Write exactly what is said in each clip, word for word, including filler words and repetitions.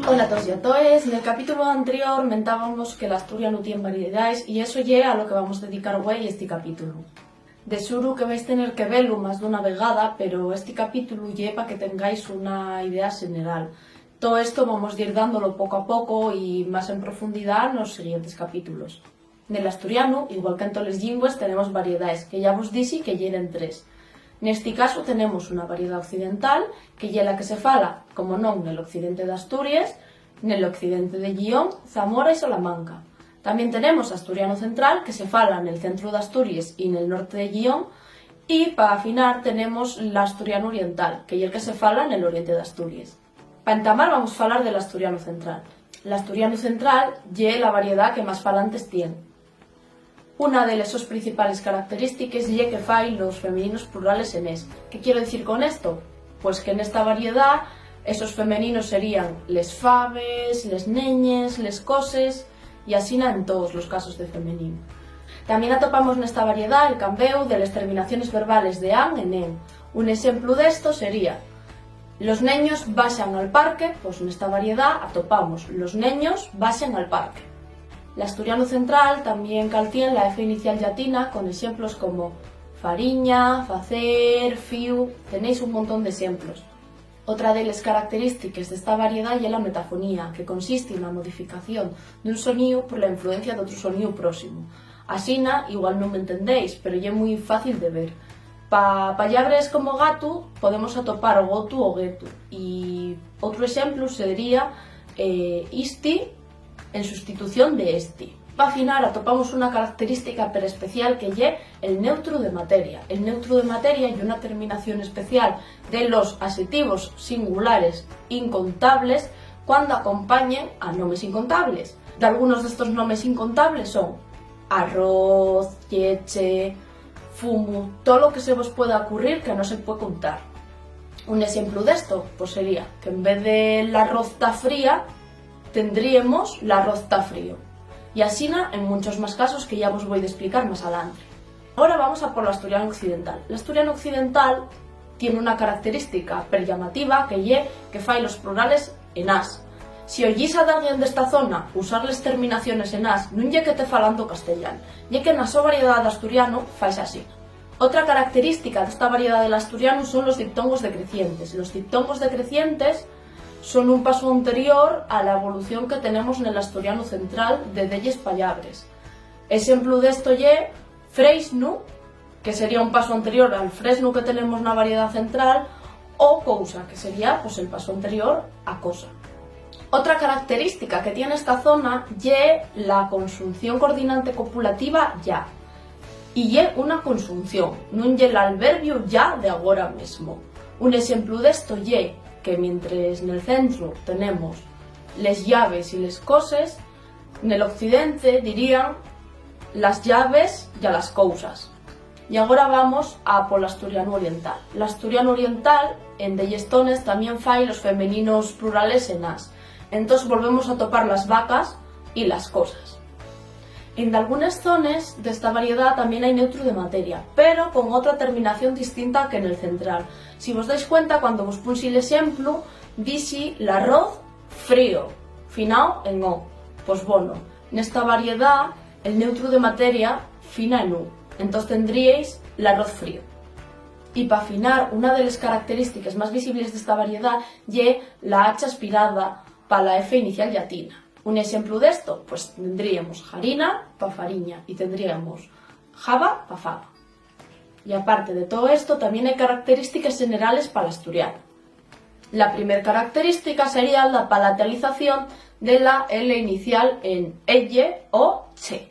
Hola a toos y a toes, nel capítulo anterior mentábamos que l'asturianu tien variedaes y eso ye a lo que vamos dedicar güei esti capítulo. De xuru que vais tener que velu más d'una vegada, pero esti capítulo ye pa que tengáis una idea xeneral. Too esto vamos dir dándolo poco a poco y más en profundidá nos siguientes capítulos. Nel asturianu, igual que en toles llingües, tenemos variedaes, que ya vos dixi que yeren tres. Nesti casu tenemos una variedá occidental, que ye la que se fala, como non, nel occidente d'Asturies, nel occidente de Llión, Zamora y Salamanca. Tamién tenemos asturianu central, que se fala nel centru d'Asturies y nel norte de Llión, y pa afinar tenemos l'asturianu oriental, que ye'l que se fala nel oriente d'Asturies. Pa entamar vamos falar del asturianu central. L'asturianu central ye la variedá que más falantes tien. Una de les sos principales característiques ye que fai los femeninos plurales en es. ¿Qué quiero dicir con esto? Pues que nesta variedá esos femeninos serían les faves, les neñes, les coses, y asina en toos los casos de femenino. Tamién atopamos nesta variedá el cambéu de les terminaciones verbales de an en en. Un exemplu d'esto sería: los neños baxan al parque, pos nesta variedá atopamos los neños baxen al parque. L'asturianu central tamién caltien la F inicial llatina con exemplos como fariña, facer, fíu, tenéis un montón d'exemplos. Otra de les característiques d'esta variedá ye la metafonía, que consisti na modificación d'un soníu por la influencia d'otru soníu próximu. Asina, igual nun m'entendéis, pero ye mui fácil de ver. Pa pallabres como gatu podemos atopar gotu o guetu, y otru exemplu sería, eh, isti en sustitución de esti. Pa afinar atopamos una característica perespecial, que ye el neutru de materia. El neutru de materia ye una terminación especial de los axetivos singulares incontables cuando acompañen a nomes incontables. Dalgunos d'estos nomes incontables son arroz, lleche, fumu, too lo que se vos pueda ocurrir que no se pue contar. Un exemplu d'esto, pos, sería que en vez de l'arroz ta fría, tendríemos l'arroz ta frío. Y asina en munchos más casos que ya vos voi d'esplicar más alantre. Agora vamos a por l'asturianu occidental. L'asturianu occidental tien una característica perllamativa, que ye que fai los plurales en as. Si oyís a dalguén d'esta zona usar les terminaciones en as, nun ye que te falando castellán, ye que na so variedá d'asturianu faise asina. Otra característica d'esta variedá del asturianu son los diptongos decrecientes. Los diptongos decrecientes son un pasu anterior a la evolución que tenemos nel asturianu central de delles pallabres. Exemplu d'esto ye frésnu, que sería un pasu anterior al fresnu que tenemos na variedá central, o cousa, que sería, pues, el pasu anterior a cosa. Otra característica que tien esta zona ye la conxunción coordinante copulativa ya. Y ye una conxunción, nun ye l'alverbiu ya de agora mesmo. Un exemplu d'esto ye que, mientres nel centru tenemos les llaves y les coses, nel occidente dirían las llaves ya las cousas. Y agora vamos a pol asturianu oriental. L'asturianu oriental, en delles zones, tamién fai los femeninos plurales en as. Entós volvemos a topar las vacas y las cosas. En dalgunes zones d'esta variedá tamién hai neutru de materia, pero con otra terminación distinta que nel central. Si vos dais cuenta, cuando vos punxi l'exemplu, dixi l'arroz frío, finao en o. Pos bono, nesta variedá el neutru de materia fina en u, entós tendríeis l'arroz frío. Y pa afinar, una de les característiques más visibles d'esta variedá ye la hacha aspirada pa la F inicial llatina. Un exemplu d'esto, pues tendríemos harina pa fariña y tendríemos haba pa faba. Y aparte de too esto, tamién hai característiques xenerales pal asturianu. La primer característica sería la palatalización de la L inicial en elle o che.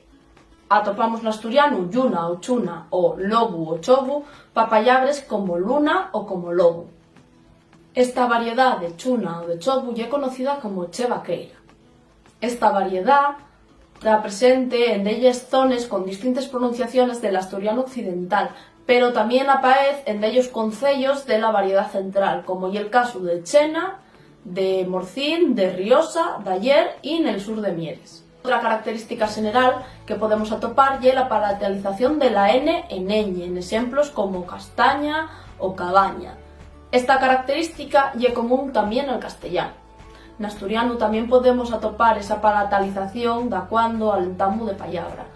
Atopamos n'asturianu lluna o chuna o lobu o chobu pa pallabres como luna o como lobu. Esta variedá de chuna o de chobu ye conocida como che vaqueira. Esta variedá ta presente en delles zones con distintes pronunciaciones del asturianu occidental, pero tamién apaez en dellos conceyos de la variedá central, como ye'l casu de Chena, de Morcín, de Riosa, d'Ayer y nel sur de Mieres. Otra característica xeneral que podemos atopar ye la palatalización de la ñ en eñe, en exemplos como castaña o cabaña. Esta característica ye común tamién al castellanu. N'asturianu tamién podemos atopar esa palatalización dacuando al entamu de pallabra.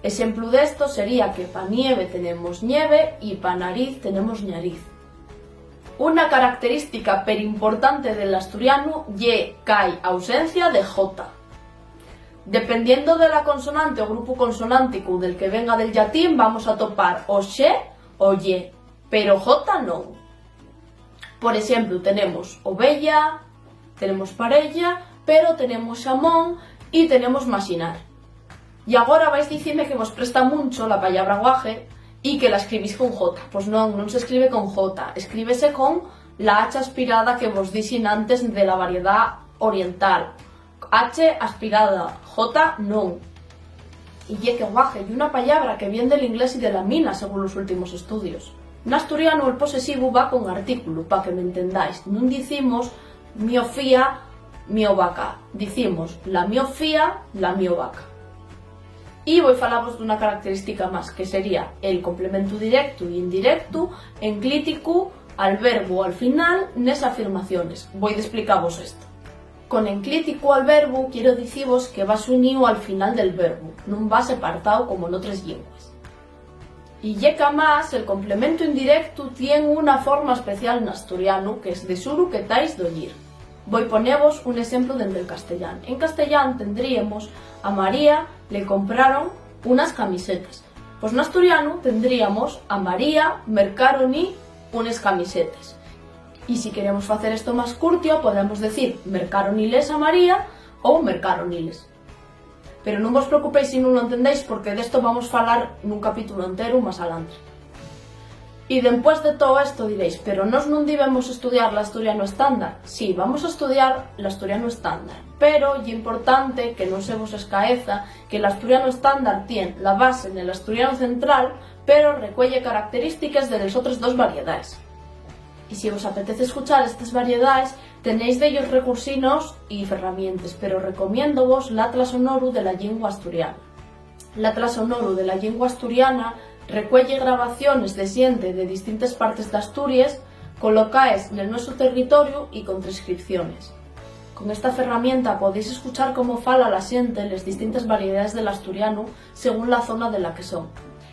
Exemplu d'esto sería que pa nieve tenemos ñeve y pa nariz tenemos ñariz. Una característica perimportante del asturianu ye qu'hai ausencia de jota. Dependiendo de la consonante o grupu consonánticu del que venga del llatín, vamos atopar o xe o ye, pero jota non. Por exemplu, tenemos oveya, tenemos pareya, pero tenemos xamón y tenemos maxinar. Y agora vais dicime que vos presta muncho la pallabra guaje y que la escribís con jota. Pos non, non se escribe con jota, escríbese con la hache aspirada que vos dixen antes de la variedá oriental. Hache aspirada, jota non. Y ye que guaje ye una pallabra que vien del inglés y de la mina, según los últimos estudios. N'asturianu el posesivu va con artículu, pa que m'entendáis. Nun dicimos mio fía, mio vaca. Dicimos la mio fía, la mio vaca. Y voi falavos d'una característica más, que sería el complementu directu y indirectu enclíticu al verbu al final nes afirmaciones. Voi d'esplicavos esto. Con enclíticu al verbu quiero dicivos que va xuníu al final del verbu, nun va separtao como n'otres llingües. Y ye qu'amás el complementu indirectu tien una forma especial n'asturianu, qu'es de xuru que tais d'oyir. Voi ponevos un exemplu dende'l castellán. En castellán tendríemos: a María le compraron unas camisetas. Pos n'asturianu tendríamos: a María mercáron-y unes camisetes. Y si queremos facer esto más curtio, podemos decir: mercáron-y-les a María ou mercáron-y-les. Pero nun vos preocupéis si nun lo entendéis, porque d'esto vamos falar nun capítulo enteru más alantre. Y dempués de too esto diréis: "Pero nós nun dibemos estudiar l'asturianu estándar?". Sí, vamos a estudiar l'asturianu estándar, pero ye importante que nun se vos escaeza que l'asturianu estándar tien la base nel asturianu central, pero recuelle característiques de les otres dos variedaes. Y si vos apetece escuchar estes variedaes, tenéis dellos recursinos y ferramientes, pero recomiéndovos l'Atlas Sonoru de la Llingua Asturiana. L'Atlas Sonoru de la Llingua Asturiana recuelle grabaciones de xente de distintes partes d'Asturies colocaes nel nuesu territoriu y con transcripciones. Con esta ferramienta podéis escuchar cómo fala la xente les distintes variedaes del asturianu según la zona de la que son.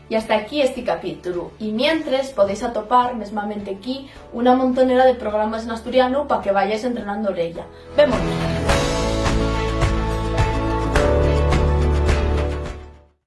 Y hasta aquí esti capítulu, y mientres podéis atopar mesmamente equí una montonera de programas n'asturianu pa que vayáis entrenando oreya. ¡Vémonos!